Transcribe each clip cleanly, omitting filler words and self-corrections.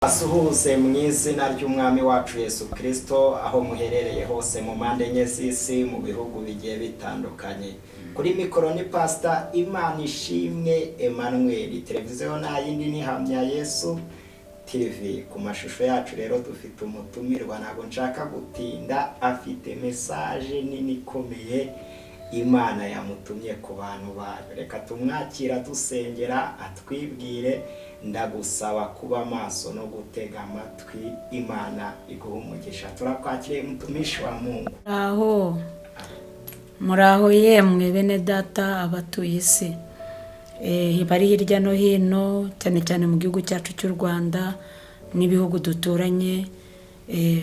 Asuhuze mu izina ry'Umwami wacu Yesu Kristo, aho muherereye hose mu mpande enye z'isi, mu bihugu bigiye bitandukanye. Kuri mikoro ni Pastor Imana Ishimwe Emmanuel. Televiziyo nta yindi ni Hamya Yesu TV. Ku mashusho yacu rero dufite umutumirwa, ntabwo nshaka gutinda, afite message nini ikomeye Imana yamutumye ku bantu bayo. Reka tumwakira dusengera atwibwire. Ndagusaba kuba maso no gutega amatwi, Imana iguha umugisha. Turakwakiriye, mtumishi wa Mungu. Muraho, muraho yemwe bene Data abatuye isi bari hirya no hino, cyane cyane mu gihugu cyacu cy'u Rwanda n'ibihugu duturanye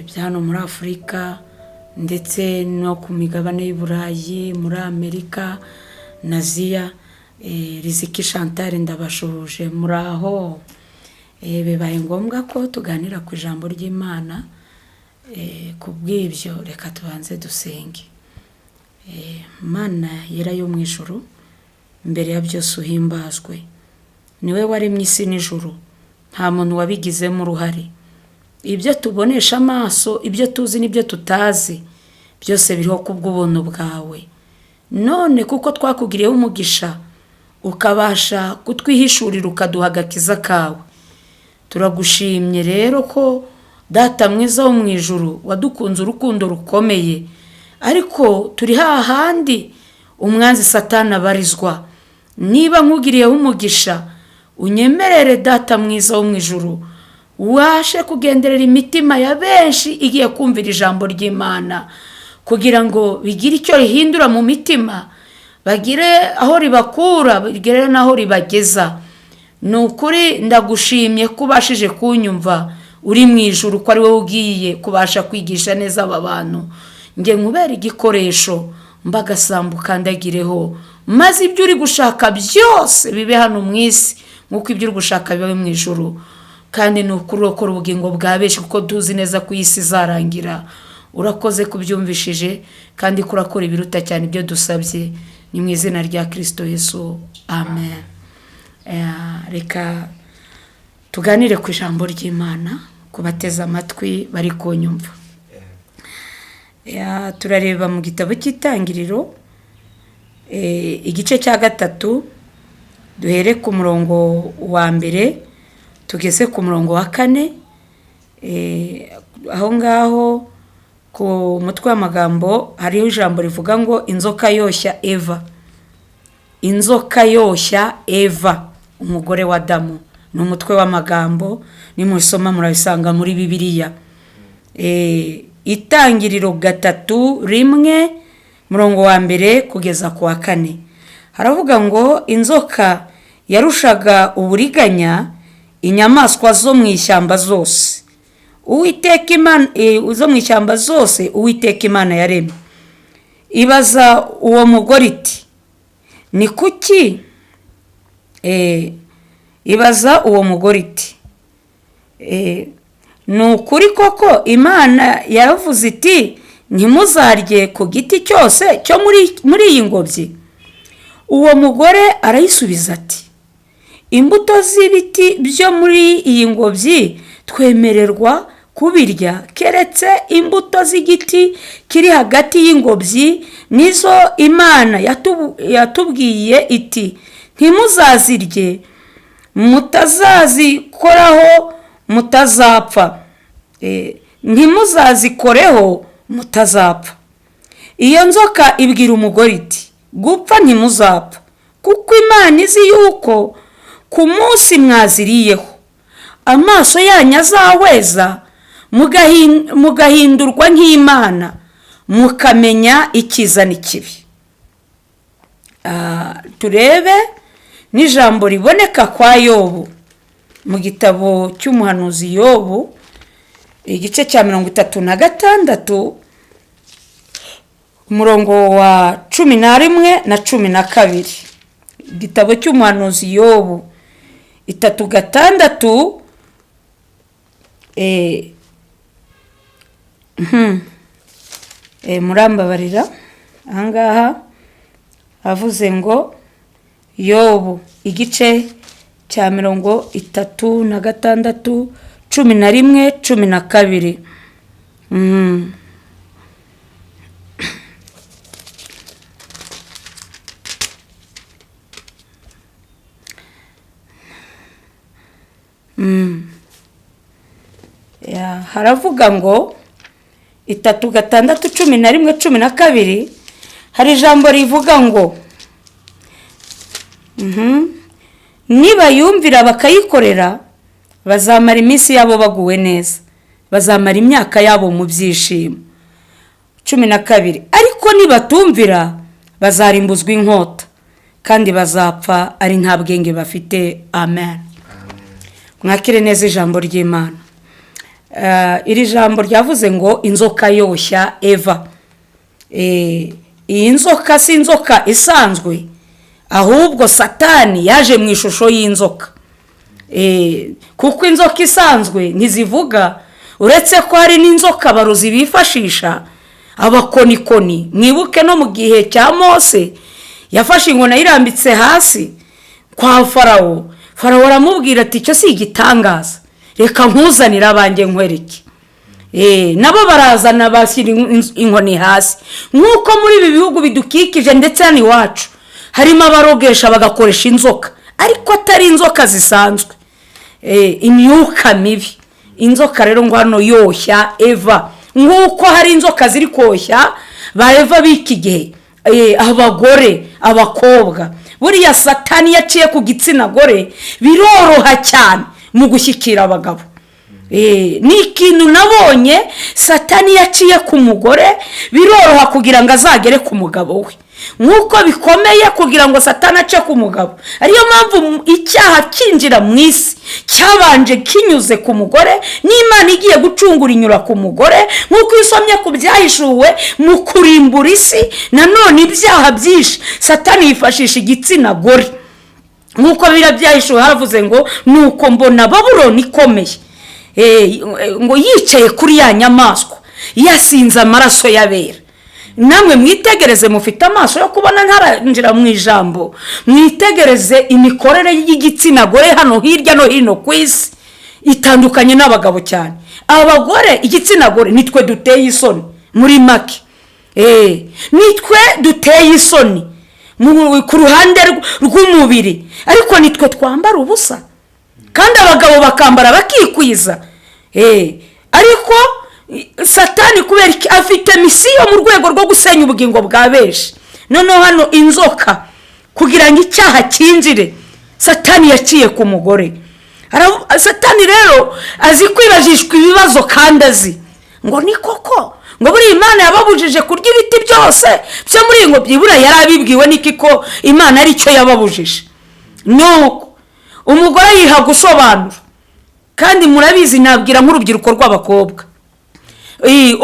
bya hano muri Afurika, ndetse no ku migabane y'i Burayi, muri Amerika na Aziya. Riziki Chantal ndabashuhuje, muraho. Bibaye ngombwa ko tuganira ku ijambo ry'Imana. Ku bw'ibyo reka tubanze dusenge. Mana yera yo mu ijuru, mbere ya byose uhimbazwe, niwe waremye isi n'ijuru, nta muntu wabigizemo uruhare. Ibyo tubonesha amaso, ibyo tuzi n'ibyo tutazi, byose biriho kubw'ubuntu bwawe. None kuko twakugiriyeho umugisha, ukabasha kutwihishurira, ukaduha agakiza kawe, turagushimye rero ko Data mwiza wo mu ijuru wadukunze urukundo rukomeye. Ariko turi hahandi umwanzi Satani abarizwa. Niba nkugiriyeho umugisha, unyemerere, Data mwiza wo mu ijuru, ubashe kugenderera imitima ya benshi igiye kumvira ijambo ry'Imana, kugira ngo bigire icyo rihindura mu mitima, bagire aho ribakura, bigere n'aho ribageza. Ni ukuri ndagushimye ko ubashije kunyumva uri mu ijuru, ko ari wowe ugiye kubasha kwigisha neza aba bantu. Nge nkubera igikoresho, mbagasambu ukandagireho, maze ibyo uri gushaka byose bibe hano mu isi nk'uko ibyo uri gushaka biba mu ijuru. Kandi ni ukuri urokora ubugingo bwa benshi, kuko tuzi neza ko iyi si izarangira. Urakoze kubyumvishije, kandi ko urakora ibiruta cyane ibyo dusabye. Ni mu izina rya Kirisito Yesu, amen. Reka tuganire ku ijambo ry'Imana ku bateze amatwi bari kunyumva. Turareba mu gitabo cy'Itangiriro, igice cya 3, duhere ku murongo wa 1 tugeze ku murongo wa 4. Aho ngaho ku mutwe w'amagambo hariho ijambo rivuga ngo "Inzoka yoshya Eva". Inzoka yoshya Eva, umugore wa Adamu, ni umutwe w'amagambo. Nimusoma murabisanga muri Bibiliya. Itangiriro 3:1, murongo wa 1 kugeza ku wa 4, haravuga ngo: "Inzoka yarushaga uburiganya inyamaswa zo mu ishyamba zose Uwiteka Imana, zo mu ishyamba zose Uwiteka Imana yaremye. Ibaza uwo mugore iti: 'Ni kuki?' Ibaza uwo mugore iti: 'Ni ukuri koko Imana yaravuze iti: Ntimuzarye ku giti cyose cyo muri iyi ngobyi?' Uwo mugore arayisubiza ati: 'Imbuto z'ibiti byo muri iyi ngobyi twemererwa kubirya, keretse imbuto z'igiti kiri hagati y'ingobyi, nizo Imana yatubwiye iti: Ntimuzazirye, mutazazikoraho mutazapfa. Ntimuzazikoreho mutazapfa.' Iyo nzoka ibwira umugore iti: 'Gupfa ntimuzapfa, kuko Imana izi yuko ku munsi mwaziriyeho amaso yanyu azahweza, mugahindurwa nk'Imana, mukamenya icyiza n'ikibi.'" Turebe n'ijambo riboneka kwa Yobu, mu gitabo cy'umuhanuzi Yobu, igice cya 36, umurongo wa 11 na 12. Igitabo cy'umuhanuzi Yobu 36, murambabarira, ahangaha avuze ngo Yobu igice cya 36, 11, 12. Haravuga ngo 3 6 11 12, hari ijambo rivuga ngo nibayumvira bakayikorera bazamara iminsi yabo baguwe neza, bazamara imyaka yabo mu byishimo. 12, ariko nibatumvira bazarimbuzwa inkota kandi bazapfa ari nta bwenge bafite. Amen. Mwakire neza ijambo ry'Imana. Iri jambo ryavuze ngo inzoka yoshya Eva. Iyi nzoka si inzoka isanzwe, ahubwo Satani yaje mu ishusho y'inzoka. Kuko inzoka isanzwe ntizivuga, uretse ko hari n'inzoka abarozi bifashisha, abakonikoni. Mwibuke no mu gihe cya Mose yafashe inkoni ayirambitse hasi kwa Farawo. Farawo aramubwira ati icyo si igitangaza, reka nkuzanire abanjye nkwereke. Nabo barazana bashyira inkoni hasi. Nk'uko muri ibi bihugu bidukikije ndetse hano iwacu harimo abarogesha bagakoresha inzoka, ariko atari inzoka zisanzwe, imyuka mibi. Inzoka rero ngo hano yoshya Eva, nk'uko hari inzoka ziri koshya ba Eva b'iki gihe, abagore, abakobwa. Buriya Satani yaciye ku gitsina gore biroroha cyane mu gushyikira abagabo. Ni ikintu nabonye, Satani yaciye ku mugore biroroha kugira ngo azagere ku mugabo we, nk'uko bikomeye kugira ngo Satani ace ku mugabo. Ariyo mpamvu icyaha kinjira mu isi cyabanje kinyuze ku mugore, n'Imana igiye gucungura inyura ku mugore, nk'uko isomye ku byahishuwe mu kurimbura isi. Nanone ibyaha byinshi Satani yifashisha igitsina gore, nk'uko biriya byahishuwe havuze ngo nuko mbona Babuloni ikomeye, ngo yicaye kuri ya nyamaswa yasinze amaraso y'abera. Namwe mwitegereze, mufite amaso yo kubona ntaranjira mu ijambo, mwitegereze imikorere y'igitsina gore hano hirya no hino ku isi, itandukanye n'abagabo cyane. Abagore, igitsina gore nitwe duteye isoni muri make, nitwe duteye isoni ku ruhande rw'umubiri, ariko nitwe twambara ubusa kandi abagabo bakambara bakikwiza. Ariko Satani kubera afite misiyo mu rwego rwo gusenya ubugingo bwa benshi. Noneho hano inzoka kugira ngo icyaha cyinjire, Satani yaciye ku mugore. Satani rero azi kwibajishwa ibibazo kandi azi ngo ni koko ngo buriya Imana yababujije kurya ibiti byose byo muri iyi ngobyi, buriya yari abibwiwe n'iki ko Imana aricyo yababujije. Nuko umugore yiha gusobanura, kandi murabizi nabwira nk'urubyiruko rw'abakobwa,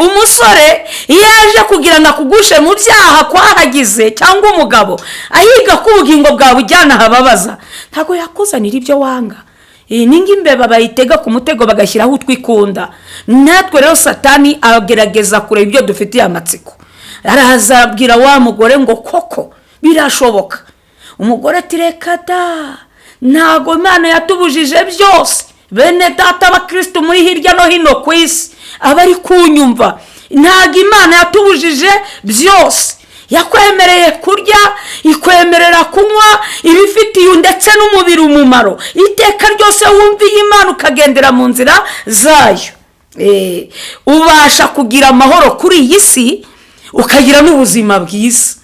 umusore iyo aje kugira ngo akugushe mu byaha kwahagize, cyangwa umugabo ahiga ko ubugingo bwawe ujyana ahababaza, ntabwo yakuzanira ibyo wanga. Ni nk'imbeba bayitega ku mutego bagashyiraho utwikunda. Natwe rero Satani agerageza kureba ibyo dufitiye amatsiko, araza abwira wa mugore ngo koko birashoboka. Umugore ati reka da, ntabwo Imana yatubujije byose. Bene data abakirisitu muri hirya no hino ku isi abari kunyumva, ntabwo Imana yatubujije byose. Yakwemereye kurya, ikwemerera kunywa ibifitiye ndetse n'umubiri umumaro. Iteka ryose wumviye Imana ukagendera mu nzira zayo, ubasha kugira amahoro kuri iyi si, ukagira n'ubuzima bwiza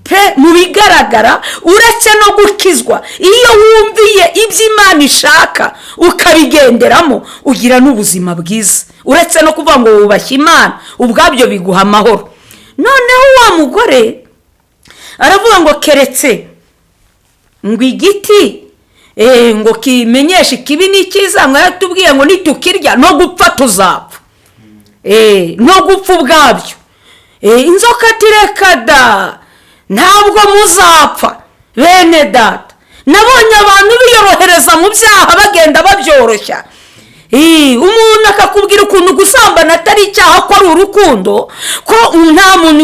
pe. Mu bigaragara uretse no gukizwa, iyo wumviye ibyo Imana ishaka ukabigenderamo ugira n'ubuzima bwiza. Uretse no kuvuga ngo wubashye Imana, ubwabyo biguha amahoro. Noneho wa mugore aravuga ngo keretse ngo igiti ngo kimenyeshe ikibi n'icyiza, ngo yaratubwiye ngo nitukirya no gupfa tuzapfa, no gupfa ubwabyo. Inzoka ati reka da, ntabwo muzapfa bene data. Nabonye abantu biyorohereza mu byaha bagenda babyoroshya. Umuntu akakubwira ukuntu gusambana atari icyaha, ko ari urukundo, ko nta muntu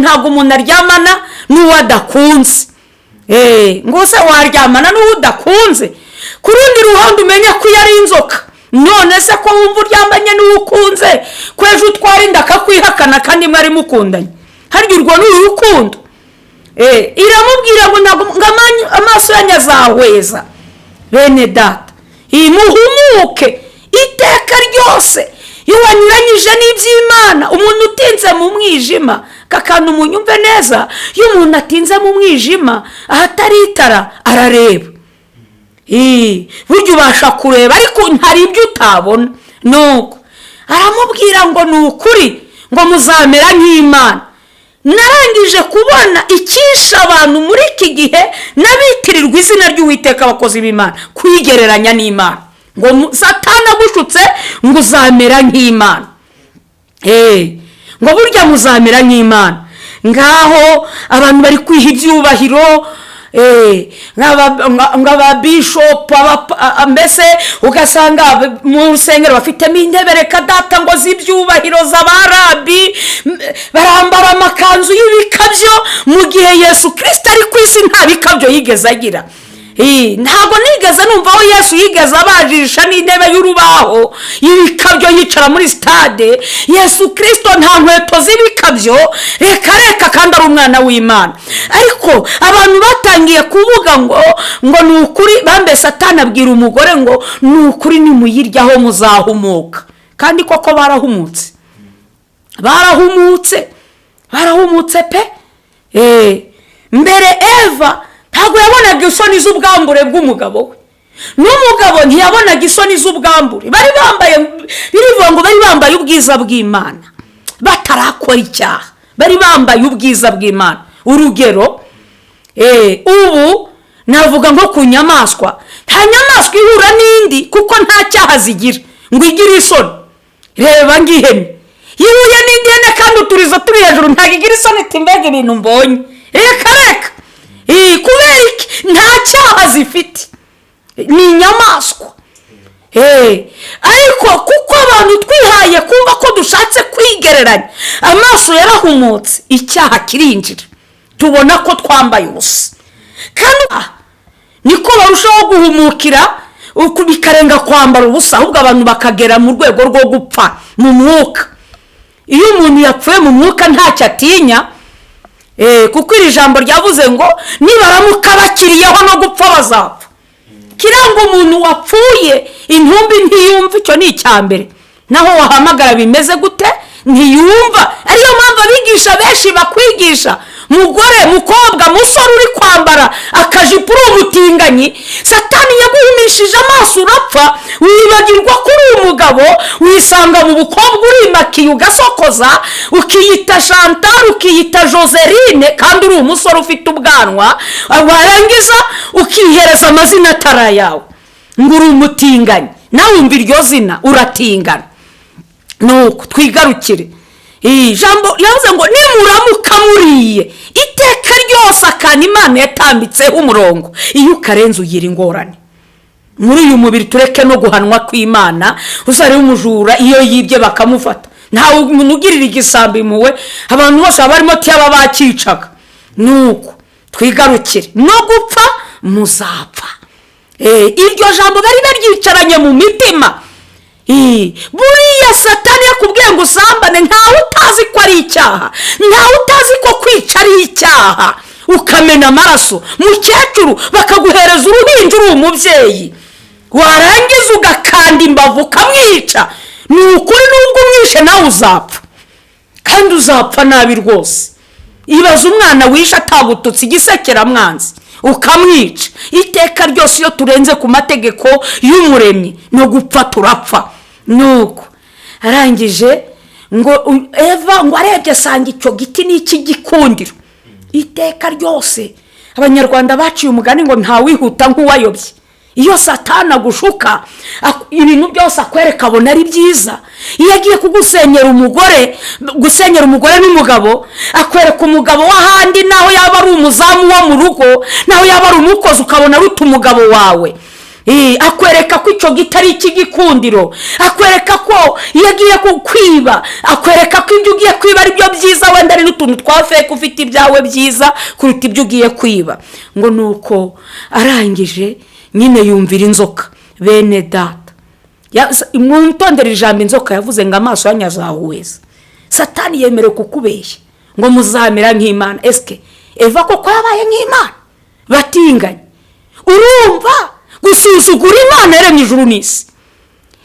ntabwo umuntu aryamana n'uwo adakunze. Ngo se waryamana n'uwo udakunze? Ku rundi ruhande umenya ko iyo ari inzoka. None se ko wumva uryamanye n'uwo ukunze, ko ejo utwara inda akakwihakana kandi mwari mukundanye, harya urwo ni urukundo? Iramubwira ngo ntabwo ngo amaso yanyu azahweza. Bene data, muhumuke iteka ryose. Iyo wanyuranyije n'iby'Imana, umuntu utinze mu mwijima, aka kantu munyumve neza, iyo umuntu atinze mu mwijima ahatari itara arareba. Burya ubasha kureba ariko hari ibyo utabona. Nuko aramubwira ngo ni ukuri ngo muzamera nk'Imana. Narangije kubona icyishe abantu muri iki gihe n'abitirirwa izina ry'Uwiteka, abakozi b'Imana, kwigereranya n'Imana. Ngo Satani agushutse ngo uzamera nk'Imana. Ngo burya muzamera nk'Imana. Ngaho abantu bari kwiha ibyubahiro, nk'ababishopu, mbese ugasanga mu rusengero bafitemo intebe, reka data, ngo z'ibyubahiro z'abarabi, barambara amakanzu y'ibikabyo, mu gihe Yesu Kirisito ari ku isi nta bikabyo yigeze agira. Ntabwo nigeze numva aho Yesu yigeze abajisha n'intebe y'urubaho y'ibikabyo yicara muri sitade. Yesu Kirisito nta nkweto z'ibikabyo, reka reka, kandi ari umwana w'Imana. Ariko abantu batangiye kuvuga ngo ni ukuri bambe. Satani abwira umugore ngo ni ukuri nimuyiryaho muzahumuka, kandi koko barahumutse, barahumutse, barahumutse pe. Mbere Eva ntabwo yabonaga isoni z'ubwambure bw'umugabo we, n'umugabo ntiyabonaga isoni z'ubwambure. Bari bambaye, birivuga ngo bari bambaye ubwiza bw'Imana batarakora icyaha, bari bambaye ubwiza bw'Imana. Urugero, ubu navuga nko ku nyamaswa, nta nyamaswa ihura n'indi kuko nta cyaha zigira ngo igire isoni. Reba ng'ihene ihuye n'indi hene kandi uturizo turi hejuru, ntabwo igira isoni iti mbega ibintu mbonye, reka reka. Kubera iki? Nta cyaha zifite, ni inyamaswa. Ariko kuko abantu twihaye kumva ko dushatse kwigereranya, amaso yarahumutse, icyaha kirinjira, tubona ko twambaye ubusa. Kandi niko barushaho guhumukira, bikarenga kwambara ubusa, ahubwo abantu bakagera mu rwego rwo gupfa mu mwuka. Iyo umuntu yapfuye mu mwuka ntacyo atinya, kuko iri jambo ryavuze ngo nibaramuka bakiriyeho no gupfa bazapfa. Kiranga umuntu wapfuye, intumbi ntiyumva, icyo ni icya mbere. Naho wahamagara bimeze gute ntiyumva. Ariyo mpamvu abigisha benshi bakwigisha, mugore, mukobwa, musore uri kwambara akajipo uri umutinganyi, Satani yaguhumishije amaso urapfa, wibagirwa ko uri umugabo, wisanga mu bukobwa urimakiye ugasokoza, ukiyita Chantal, ukiyita Joseline, kandi uri umusore ufite ubwanwa, warangiza ukihereza amazina atari ayawe ngo uri umutinganyi. Nawe wumva iryo zina uratingana. Nuko twigarukire ijambo yavuze ngo nimuramuka muriye. Iteka ryose akantu Imana yatambitseho umurongo, iyo ukarenze ugira ingorane muri uyu mubiri. Tureke no guhanwa kw'Imana. Uzarebe umujura iyo yibye bakamufata, ntawe umuntu ugirira igisambo impuhwe, abantu bose baba barimo tiyaba bakicaga. Nuko twigarukire, no gupfa muzapfa. Iryo jambo bari baryicaranye mu mitima. Buriya Satani yakubwiye ngo usambane, ntawe utazi ko ari icyaha, ntawe utazi ko kwica ari icyaha, ukamena amaraso, mukecuru bakaguhereza uruhinja uri umubyeyi, warangiza ugakanda imbavu ukamwica. Ni ukuri nubwo umwishe nawe uzapfa, kandi uzapfa nabi rwose. Ibaze umwana wishe atagututse, igisekeramwanzi, ukamwica. Iteka ryose iyo turenze ku mategeko y'Umuremyi, no gupfa turapfa. Nuko arangije ngo Eva ngo arebye asanga icyo giti ni icy'igikundiro. Iteka ryose Abanyarwanda baciye umugani ngo ntawihuta nk'uwayobye. Iyo Satani agushuka, ibintu byose akwereka abona ari byiza. Iyo agiye kugusenyera umugore, gusenyera umugore n'umugabo, akwereka umugabo w'ahandi, naho yaba ari umuzamu wo mu rugo, naho yaba ari umukozi, ukabona aruta umugabo wawe. Akwereka ko icyo giti ari icy'igikundiro, akwereka ko iyo agiye kukwiba, akwereka ko ibyo ugiye kwiba ari byo byiza, wenda ari n'utuntu twa fake, ufite ibyawe byiza kuruta ibyo ugiye kwiba. Ngo ni uko arangije nyine yumvira inzoka. Bene data, Mwitondere ijambo inzoka yavuze ngo amaso yanyu azahuheza. Satani yemerewe kukubeshya ngo muzamera nk'Imana. Esike Eva koko yabaye nk'Imana? Batinganye. Urumva gusuzugura Imana yaremye ijuru n'isi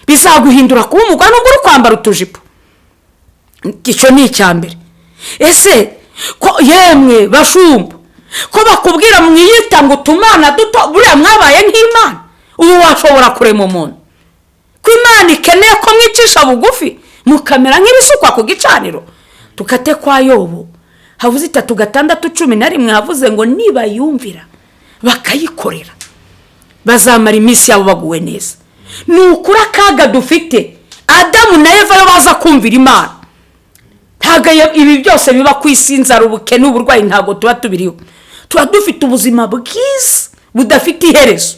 bizaguhindura kuba umugore nubwo uri kwambara utujipo. Icyo ni icya mbere. Ese ko yemwe bashumba ko bakubwira mwiyita ngo utumana duto, buriya mwabaye nk'Imana? Ubu washobora kurema umuntu? Ko Imana ikeneye ko mwicisha bugufi mukamera nk'ibisukwa ku gicaniro. Tukate kwa Yobu havuze 3:6-11, havuze ngo nibayumvira bakayikorera bazamara iminsi yabo baguwe neza. Ni ukuri akaga dufite, Adamu na Eva yo baza kumvira Imana, ntabwo ibi byose biba ku isi, inzara, ubukene, uburwayi, ntabwo tuba tubiriho. Tuba dufite ubuzima bwiza budafite iherezo.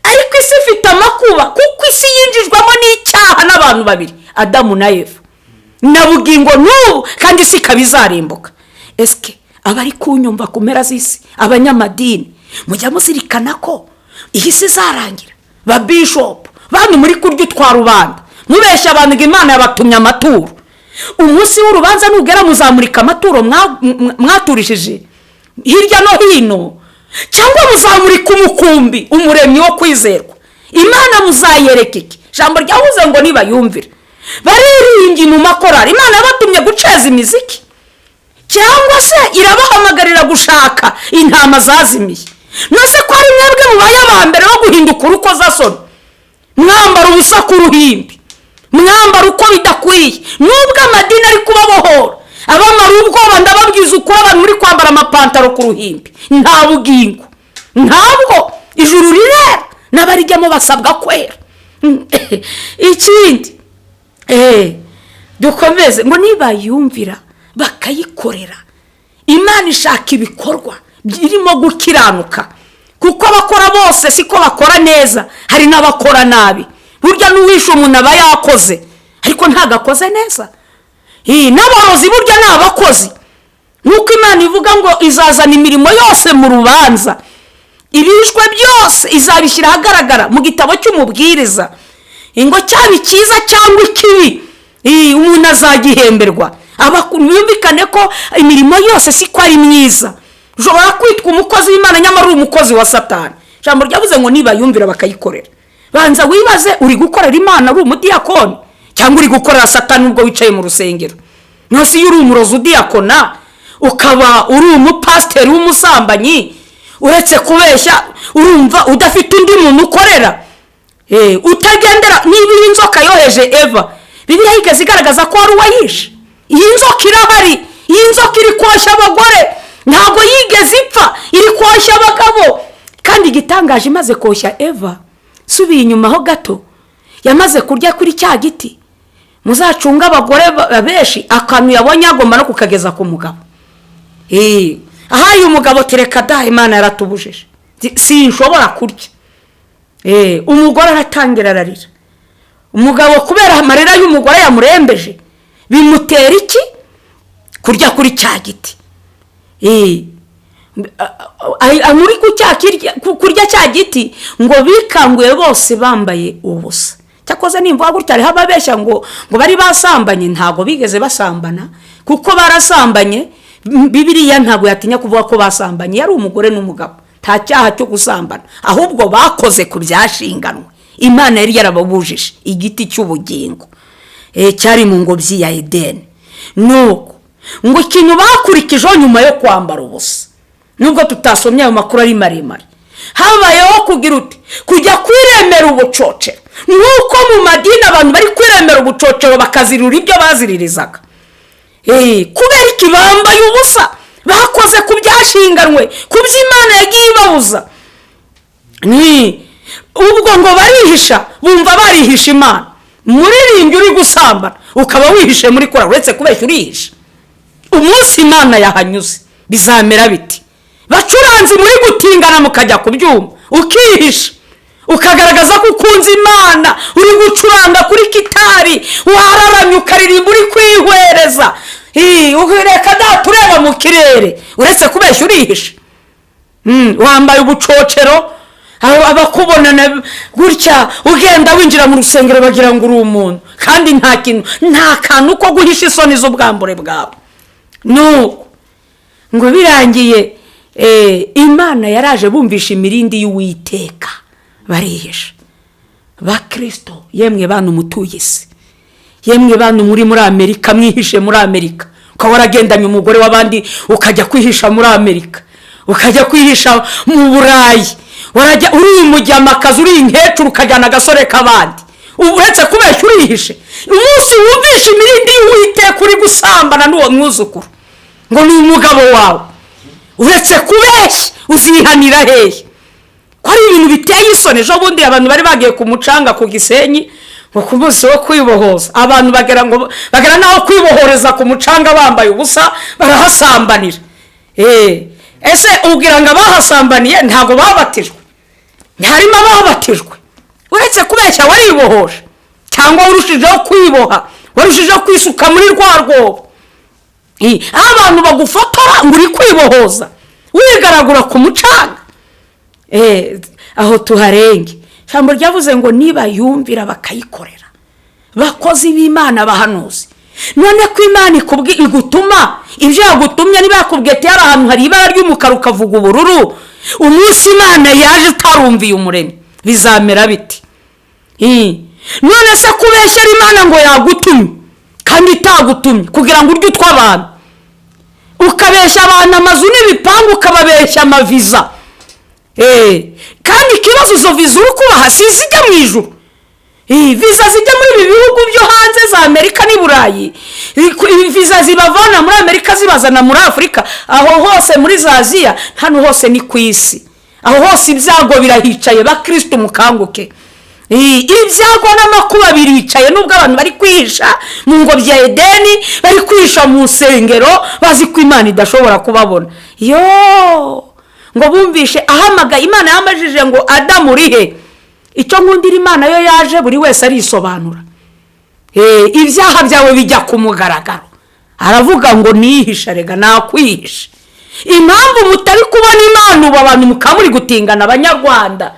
Ariko isi ifite amakuba, kuko isi yinjijwemo n'icyaha n'abantu babiri, Adamu na Eva, na bugingo n'ubu, kandi isi ikaba izarimbuka. Esike abari kunyumva ku mpera z'isi, abanyamadini, mujya muzirikana ko iyi si izarangira? Ba bishopu, bantu muri kurya utwa rubanda, mubeshya abantu ngo Imana yabatumye amaturo. Umunsi w'urubanza nugera muzamurika amaturo mwaturishije hirya no hino, cyangwa muzamurika umukumbi umuremyi wo kwizerwa? Imana muzayereka iki? Ijambo ryavuze ngo nibayumvire. Bariringi mu makorari, Imana yabatumye guceza imiziki, cyangwa se irabahamagarira gushaka intama zazimiye? Nose ko ari mwebwe mubaye aba mbere bo guhinduka urukozasoni, mwambara ubusa ku ruhimbi, mwambara uko bidakwiye, nubwo amadini ari kubabohora abamara ubwoba. Ndababwiza ukuri, abantu muri kwambara amapantaro ku ruhimbi, nta bugingo, ntabwo ijuru rirera, n'abarijyamo basabwa kwera. Ikindi dukomeze ngo nibayumvira bakayikorera. Imana ishaka ibikorwa birimo gukiranuka, kuko abakora bose siko bakora neza, hari n'abakora nabi. Burya n'uwishe umuntu aba yakoze, ariko ntabwo akoze neza. N'abarozi burya ni abakozi, nk'uko Imana ivuga ngo izazana imirimo yose mu rubanza, ibishwe byose izabishyira ahagaragara mu gitabo cy'umubwiriza, ngo cyaba icyiza cyangwa ikibi umuntu azagihemberwa. Bumvikane ko imirimo yose siko ari myiza. Ushobora kwitwa umukozi w'Imana nyamara uri umukozi wa Satani. Ijambo ryavuze ngo nibayumvira bakayikorera. Banza wibaze, uri gukorera Imana uri umudiyakoni cyangwa uri gukorera Satani ubwo wicaye mu rusengero? Nose iyo uri umurozi udiyakona, ukaba uri umupasiteri w'umusambanyi, uretse kubeshya urumva udafite undi muntu ukorera, utagendera. Niba iyi nzoka yoheje Eva, Bibiliya yigeze igaragaza ko wari uwayishe? Iyi nzoka irahari, iyi nzoka iri koshya abagore, ntabwo yigeze ipfa, iri koshya abagabo. Kandi igitangaje, imaze koshya Eva, subiye inyuma ho gato, yamaze kurya kuri cya giti, muzacunge abagore benshi, akantu yabonye agomba no kukageza ku mugabo. Ahaye umugabo tereka da, Imana yaratubujije, sinshobora kurya. Umugore aratangira ararira. Umugabo kubera amarira y'umugore yamurembeje, bimutera iki? Kurya kuri cya giti. Muri kurya cya giti ngo bikanguye bose bambaye ubusa. Cyakoze nimvuga gutya hariho ababeshya ngo bari basambanye. Ntabwo bigeze basambana, kuko barasambanye Bibiliya ntabwo yatinya kuvuga ko basambanye, yari umugore n'umugabo, nta cyaha cyo gusambana, ahubwo bakoze ku byashinganwe Imana yari yarababujije, igiti cy'ubugingo cyari mu ngobyi ya Edeni. Nuko ngo ikintu bakurikijeho nyuma yo kwambara ubusa, nubwo tutasomye ayo makuru ari maremare, habayeho kugira uti kujya kwiremera ubucocero, nk'uko mu madini abantu bari kwiremera ubucocero bakazirura ibyo baziririzaga. Kubera iki bambaye ubusa? Bakoze ku byashinganwe, ku byo Imana yagiye ibabuza. Ubwo ngo barihisha, bumva barihisha Imana. Muririmbyi uri gusambana ukaba wihishe muri kora, uretse kubeshya urihisha. Umunsi Imana yahanyuze bizamera biti? Bacuranzi muri gutingana mukajya ku byuma, ukihisha, ukagaragaza ko ukunze Imana, uri gucuranga kuri kitari, wararamye ukaririmba uri kwihwereza, reka data ureba mu kirere, uretse kubeshya urihisha. Wambaye ubucocero. Abakubona gutya ugenda winjira mu rusengero bagira ngo uri umuntu, kandi nta kintu, nta kantu ko guhisha isoni z'ubwambure bwawe. Nuko ngo birangiye Imana yaraje bumvisha imirindi y'Uwiteka barihisha. Bakristo yemwe bantu mutuye isi, yemwe bantu muri Amerika, mwihishe muri Amerika, ukaba waragendanye umugore w'abandi ukajya kwihisha muri Amerika, ukajya kwihisha mu Burayi, warajya uri umujyamakazi, uri inkecuru, ukajyana agasore k'abandi, uretse kubeshya urihishe. Umunsi wumvisha imirindi y'Uwiteka uri gusambana n'uwo mwuzukuru ngo ni umugabo wawe, uretse kubeshya uzihanira hehe? Ko ari ibintu biteye isoni. Ejo bundi abantu bari bagiye ku mucanga ku Gisenyi ngo ku munsi wo kwibohoza, abantu bagera n'aho kwibohoreza ku mucanga bambaye ubusa, barahasambanira. Ese ubwira ngo abahasambaniye ntabwo babatijwe? Ntiharimo ababatijwe? Uretse kubeshya waribohoje, cyangwa warushijeho kwiboha, warushijeho kwisuka muri rwa rwobo. Aho abantu bagufotora ngo uri kwibohoza wigaragura ku mucanga, aho tuharenge. Ijambo ryavuze ngo niba yumvira bakayikorera, bakozi b'Imana, bahanuzi. None ko Imana igutuma ibyo yagutumye, niba yakubwiye ati hari ahantu hari ibara ry'umukara ukavuga ubururu, umunsi Imana yaje utarumviye Umuremyi bizamera biti? None se kubeshyera Imana ngo yagutumye kandi itagutumye kugira ngo urye utw'abantu, ukabeshya abantu amazu n'ibipangu, ukababeshya amaviza, kandi ikibazo izo viza uri kubaha si izijya mu ijuru. Viza zijya muri ibi bihugu byo hanze za Amerika n'i Burayi, viza zibavana muri Amerika zibazana muri Afurika, aho hose muri za Aziya, hano hose ni ku isi, aho hose ibyago birahicaye. Bakristo mukanguke, ibyago n'amakuba biricaye. Nubwo abantu bari kwihisha mu ngobyi ya Edeni, bari kwihisha mu nsengero, bazi ko Imana idashobora kubabona. Yo ngo bumvishe ahamagaye, Imana yamajije ngo Adamu uri he? Icyo nkundira Imana, yo yaje buri wese arisobanura, ibyaha byawe bijya ku mugaragaro. Aravuga ngo niyihisha, rega nakwihisha. Impamvu mutari kubona Imana ubu, abantu mukaba muri gutingana, abanyarwanda,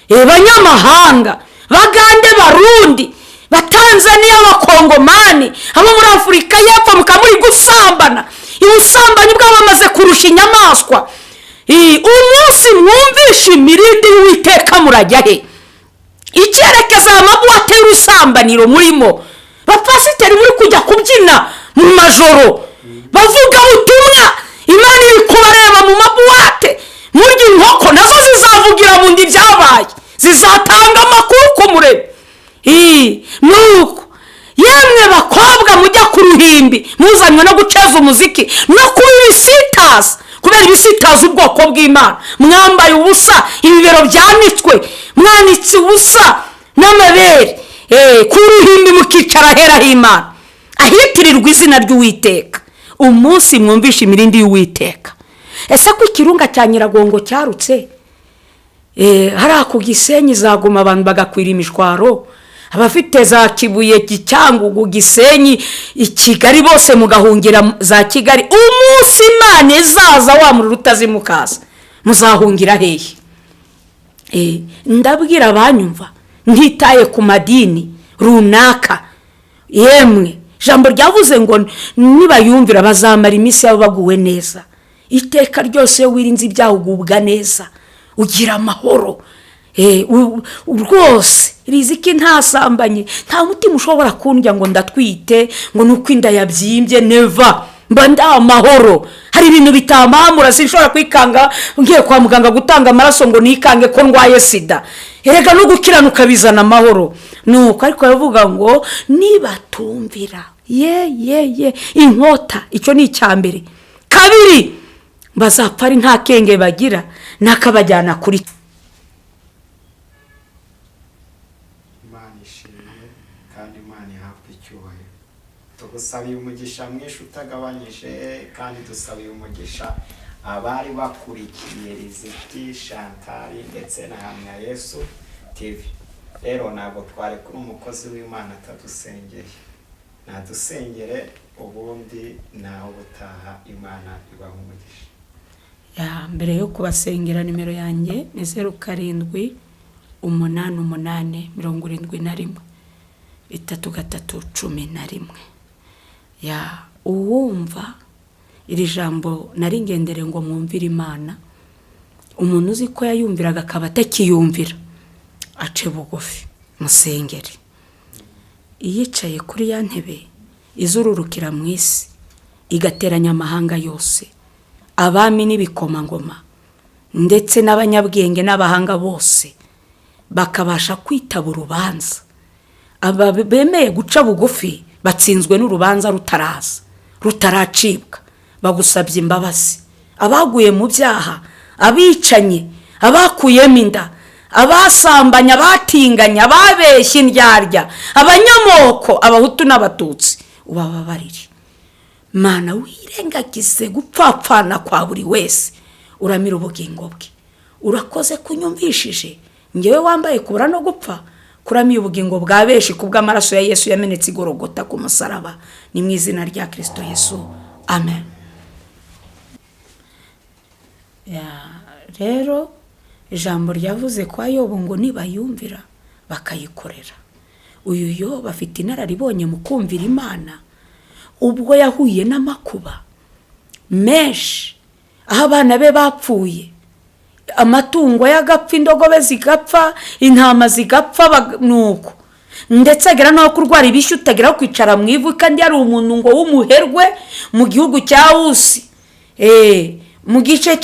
banyamahanga, bagande, barundi, batanzaniya, abakongomani, abo muri Afurika y'Epfo, mukaba muri gusambana. Ubusambanyi bwabo kurusha inyamaswa. Umunsi mwumvishe imirindi y'Uwiteka murajya he? Icyerekezo amabuwate y'urusambaniro murimo, bapasiteri muri kujya kubyina mu majoro, bavuga ubutumwa, Imana iri kubareba mu mabuwate murya inkoko, nazo zizavugira mu nda ibyabaye, zizatanga amakuru ku Muremyi. Nuko yemwe bakobwa mujya ku ruhimbi muzanywe no guceza umuziki no kuba ibisitaza, kubera ibisitaza ubwoko bw'Imana, mwambaye ubusa, ibibero byanitswe, mwanitse ubusa n'amabere ku ruhimbi, mukicara ahera h'Imana ahitirirwa izina ry'Uwiteka. Umunsi mwumvishe imirindi y'Uwiteka. Ese ko ikirunga cya Nyiragongo cyarutse hariya ku Gisenyi, zaguma abantu bagakwira imishwaro, abafite za Kibuye, Cyangugu, Gisenyi, i Kigali bose mugahungira za Kigali. Umunsi Imana izaza wa muriro utazimukaza, muzahungira hehe? Ndabwira abanyumva ntitaye ku madini runaka, yemwe ijambo ryavuze ngo nibayumvira bazamara iminsi yabo baguwe neza. Iteka ryose iyo wirinze ibyaha ugubwa neza, ugira amahoro rwose. Riziki ntasambanye, nta mutima ushobora kundya ngo ndatwite, ngo nuko inda yabyimbye, neva mba nda amahoro. Hari ibintu bitamamura, sinshobora kwikanga ngiye kwa muganga gutanga amaraso ngo nikange ko ndwaye sida. Erega no gukiranuka bizana amahoro. Nuko ariko baravuga ngo nibatumvira ye ye ye inkota, icyo ni icya mbere. Kabiri, bazapfa ari nta kenge bagira, nakabajyana kuri Imana ishimwe kandi Imana ihabwe icyubahiro. Tugusabiye umugisha mwinshi utagabanyije, kandi dusabiye umugisha abari bakurikiye Riziki Chantal ndetse na Hamya Yesu TV. Rero ntabwo twari kuri umukozi w'Imana atadusengeye, nadusengere ubundi naho ubutaha. Imana ibaha umugisha. Ya, mbere yo kubasengera, nimero yanjye ni 0788 71 33 11. Ya, uwumva iri jambo nari ngendere ngo mwumvire Imana, umuntu uzi ko yayumviraga akaba atakiyumvira, ace bugufi musengere. Iyicaye kuri ya ntebe izururukira mu isi, igateranya amahanga yose, abami n'ibikomangoma, ndetse n'abanyabwenge n'abahanga bose, bakabasha kwitaba urubanza. Aba bemeye guca bugufi batsinzwe n'urubanza rutaraza, rutaracibwa, bagusabye imbabazi. Abaguye mu byaha, abicanye, abakuyemo inda, abasambanya, abatinganya, ababeshya, indyarya, abanyamoko, abahutu n'abatutsi, ubababarire. Mana, wirengagize gupfapfana kwa buri wese, uramira ubugingo bwe. Urakoze kunyumvishije ngewe wambaye kubura no gupfa, kuramiye ubugingo bwa benshi kubw'amaraso ya Yesu yamenetse igorogota ku musaraba. Ni mu izina rya Kirisito Yesu, amen. Ya, rero ijambo ryavuze kwa Yobu ngo nibayumvira bakayikorera. Uyu Yobu afite inararibonye mu kumvira Imana, ubwo yahuye n'amakuba menshi, aho abana be bapfuye, amatungo y'agapfa, indogobe zigapfa, intama zigapfa, nuko ndetse agera n'aho kurwara ibishyu, utagera kwicara mu ivu, kandi yari umuntu ngo w'umuherwe mu gihugu cya Wusi, mu gice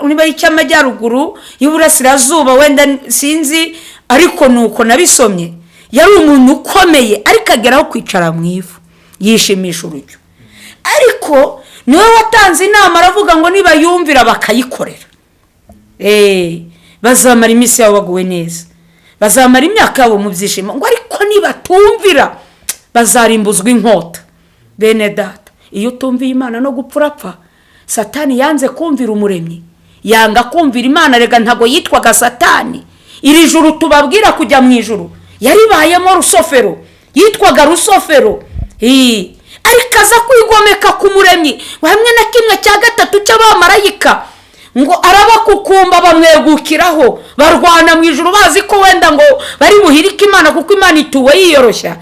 niba ari icy'amajyaruguru y'uburasirazuba, wenda sinzi, ariko nuko nabisomye. Yari umuntu ukomeye, ariko ageraho kwicara mu ivu, yishimisha urujyo. Ariko niwe watanze inama, aravuga ngo nibayumvira bakayikorera, bazamara iminsi yabo baguwe neza, bazamara imyaka yabo mu byishimo, ngo ariko nibatumvira bazarimbuzwa inkota. Bene data, iyo utumviye Imana no gupfa urapfa. Satani yanze kumvira Umuremyi, yanga kumvira Imana. Rega ntabwo yitwaga Satani. Iri juru tubabwira kujya mu ijuru, yaribayemo Rusofero, yitwaga Rusofero. Ariko aza kwigomeka ku Muremyi hamwe na 1/3 cy'abamarayika, ngo arabakukumba, bamwegukiraho, barwana mu ijuru, bazi ko wenda ngo bari buhirike Imana, kuko Imana ituwe yiyoroshya.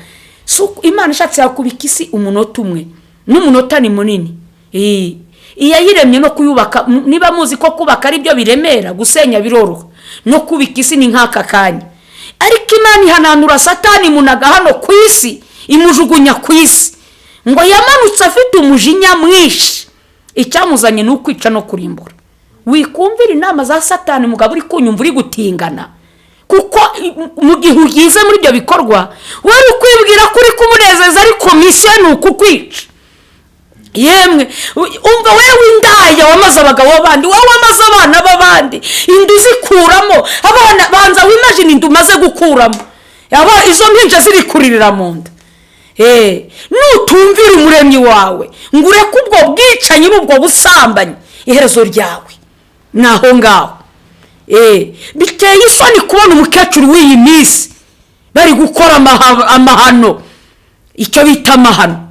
Si Imana ishatse yakubika isi umunota umwe, n'umunota ni munini. Iyayiremye no kuyubaka, niba muzi ko kubaka ari byo biremera, gusenya biroroha, no kubika isi ni nk'aka kanya. Ariko Imana ihananura Satani, imunaga hano ku isi, imujugunya ku isi. Ngo yamanutse afite umujinya mwinshi, icyamuzanye ni ukwica no kurimbura. Wikumvira inama za Satani, mugabo uri kunyumva uri gutingana, kuko mu gihe ugize muri ibyo bikorwa, wari ukwibwira ko uri kumunezeza, ariko mission ni ukukwica. Yemwe, umva, wewe indaya wamaze abagabo b'abandi, wowe wamaze abana b'abandi, inda uzikuramo abana, banza wimagine inda umaze gukuramo, izo mpinja ziri kuririra mu nda. Nutumvira Umuremyi wawe ngo ureke ubwo bwicanyi n'ubwo busambanyi, iherezo ryawe ni aho ngaho. Biteye isoni kubona umukecuru w'iyi minsi bari gukora amahano, icyo bita amahano.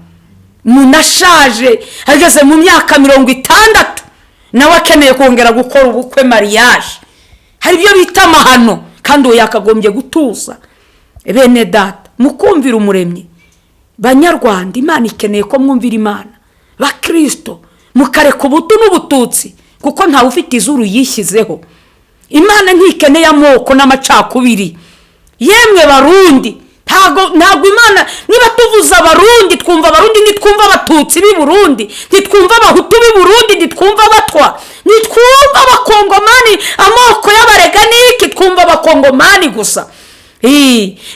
Umuntu ashaje, ageze mu myaka 60, nawe akeneye kongera gukora ubukwe, mariage. Hari ibyo bita amahano, kandi uwo yakagombye gutuza. Bene data, mukumvira Umuremyi. Banyarwanda, Imana ikeneye ko mwumvira Imana. Bakirisito, mukareka ubutu n'ubututsi, kuko ntawe ufite izuru yishyizeho. Imana ntikeneye amoko n'amacakubiri. Yemwe Barundi, ntabwo Imana, niba tuvuze Abarundi twumva Abarundi, ntitwumva Abatutsi b'i Burundi, ntitwumva Abahutu b'i Burundi, ntitwumva Abatwa, ntitwumva Abakongomani, amoko y'abarega n'iki, twumva Abakongomani gusa.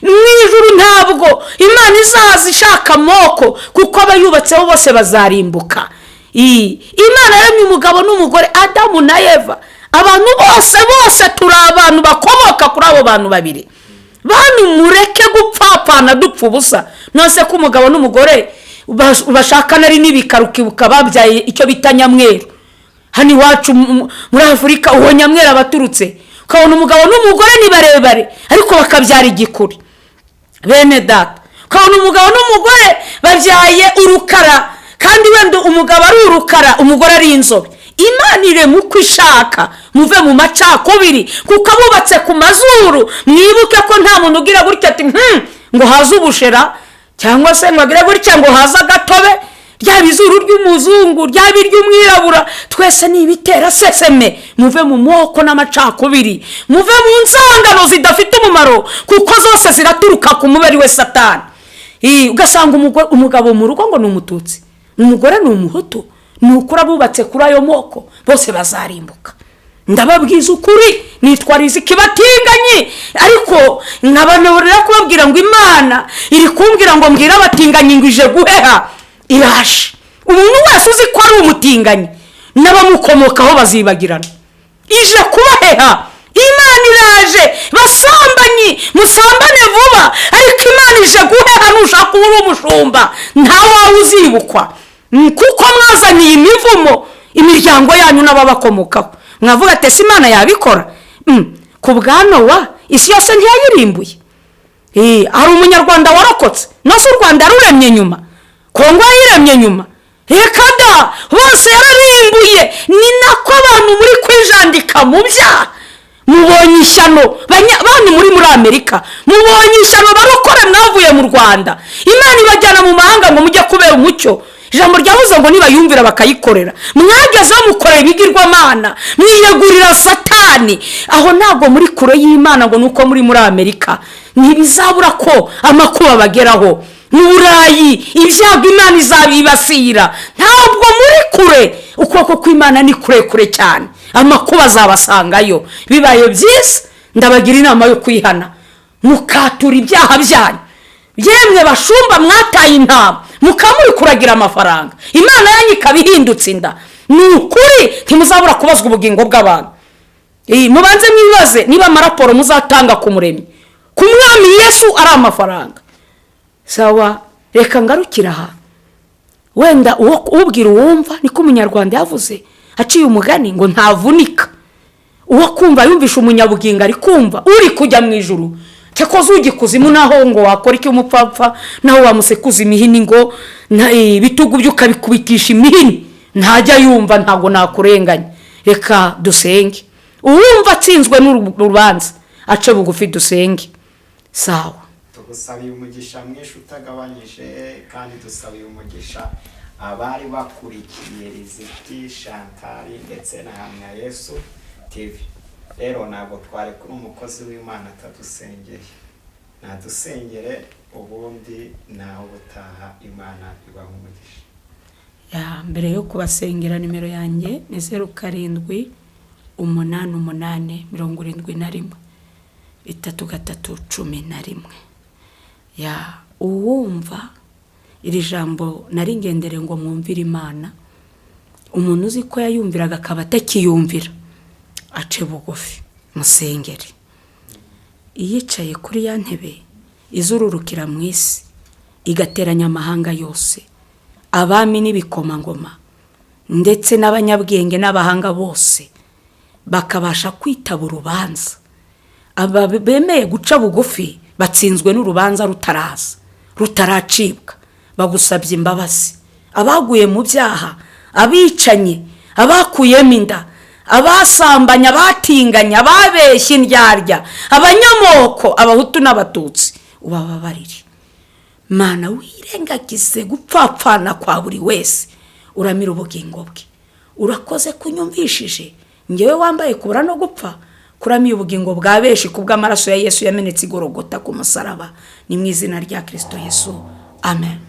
Mu ijuru ntabwo Imana izaza ishaka amoko, kuko abayubatseho bose bazarimbuka. Imana yaremye umugabo n'umugore, Adamu na Eva. Abantu bose bose turi abantu bakomoka kuri abo bantu babiri. Bantu, mureke gupfapfana dupfa ubusa. Nonese ko umugabo n'umugore bashakana ari n'ibikara, ukibuka babyaye icyo bita nyamweru hano iwacu muri Afurika, uwo nyamweru aba aturutse, ukabona umugabo n'umugore ni barebare ariko bakabyara igikuri. Bene data, ukabona umugabo n'umugore babyaye urukara, kandi wenda umugabo ari urukara, umugore ari inzobe. Imana irema uko ishaka, muve mu macakubiri, kuko abubatse ku mazuru mwibuke ko nta muntu ugira gutya ati ngo haze ubushera, cyangwa se ngo agire gutya ngo haze agatobe, ryaba izuru ry'umuzungu, ryaba iry'umwirabura, twese ni ibitera seseme. Muve mu moko n'amacakubiri, muve mu nzangano zidafite umumaro, kuko zose ziraturuka ku mubiri we Satani. Ugasanga umugabo mu rugo ngo ni umututsi, umugore ni umuhutu, ni ukuri abubatse kuri ayo moko bose bazarimbuka. Ndababwiza ukuri, nitwa Riziki batinganyi, ariko nkabanurira kubabwira ngo Imana iri kumbwira ngo mbwire abatinganyi ngo ije guheha, iraje. Umuntu wese uzi ko ari umutinganyi n'abamukomokaho bazibagirana, ije kubaheha. Imana iraje, basambanyi musambane vuba, ariko Imana ije guheha. Nushaka uba uri umushumba nta wawe uzibukwa, kuko mwazaniye imivumo imiryango yanyu n'ababakomokaho. Mwavuga ati ese Imana yabikora? Ku bwa Nowa isi yose ntiyayirimbuye. Hari umunyarwanda warokotse, nose u Rwanda ruremye nyuma, Kongo yiremye nyuma, reka da, bose yararimbuye. Ni nako abantu muri kwijandika mu byaha, mubonye ishyano. Bantu muri Amerika mubonye ishyano, barokore mwavuye mu Rwanda, Imana ibajyana mu mahanga ngo mujye kubera umucyo. Ijambo ryavuze ngo nibayumvira bakayikorera, mwagezeho mukorera ibigirwamana, mwiyegurira Satani. Aho ntabwo muri kure y'Imana ngo nuko muri Amerika, ntibizabura ko amakuba bageraho. Mu Burayi ibyago Imana izabibasira, ntabwo muri kure, ukuboko kw'Imana ni kurekure cyane, amakuba azabasangayo. Bibaye byiza ndabagira inama yo kwihana, mukatura ibyaha byanyu. Yemwe bashumba mwataye intama, mukaba muri kuragira amafaranga, Imana yanyu ikaba ihindutse inda. Ni ukuri ntimuzabura kubazwa ubugingo bw'abantu. Mubanze mwibaze niba amaraporo muzatanga ku muremyi, ku mwami Yesu, ari amafaranga. Sawa, reka ngarukire aha. Wenda ubwira uwumva, niko umunyarwanda yavuze aciye umugani ngo ntavunika. Uwo kumva yumvisha umunyabugingo ari kumva uri kujya mu ijuru, cyakoze ujya ikuzimu naho ngo wakora iki umupfapfa, naho wamusekuza imihini ngo ibitugu bye ukabikubitisha imihini, ntajya yumva, ntabwo nakurenganya. Reka dusenge. Uwumva atsinzwe n'urubanza ace bugufi dusenge. Sawa. Tugusabiye umugisha mwinshi utagabanyije, kandi dusabiye umugisha abari bakurikiye Riziki Chantal ndetse na Hamya Yesu TV. Rero ntabwo twari kuri umukozi w'Imana atadusengeye, nadusengere ubundi naho ubutaha. Imana ibaha umugisha. Mbere yo kubasengera, nimero yanjye ni 0 7 8 8 71 3 3 11. Uwumva iri jambo nari ngendere ngo mwumvire Imana, umuntu uzi ko yayumviraga akaba atakiyumvira, ace bugufi musengere. Iyicaye kuri ya ntebe izururukira mu isi, igateranya amahanga yose, abami n'ibikomangoma, ndetse n'abanyabwenge n'abahanga bose, bakabasha kwitaba urubanza. Aba bemeye guca bugufi batsinzwe n'urubanza rutaraza, rutaracibwa, bagusabye imbabazi. Abaguye mu byaha, abicanye, abakuyemo inda, abasambanya, abatinganya, ababeshya, indyarya, abanyamoko, abahutu n'abatutsi, ubababarire. Mana, wirengagize gupfapfana kwa buri wese, uramira ubugingo bwe. Urakoze kunyumvishije ngewe wambaye kubura no gupfa, kuramiye ubugingo bwa benshi kubw'amaraso ya Yesu yamenetse igorogota ku musaraba. Ni mu izina rya Kristo Yesu, amen.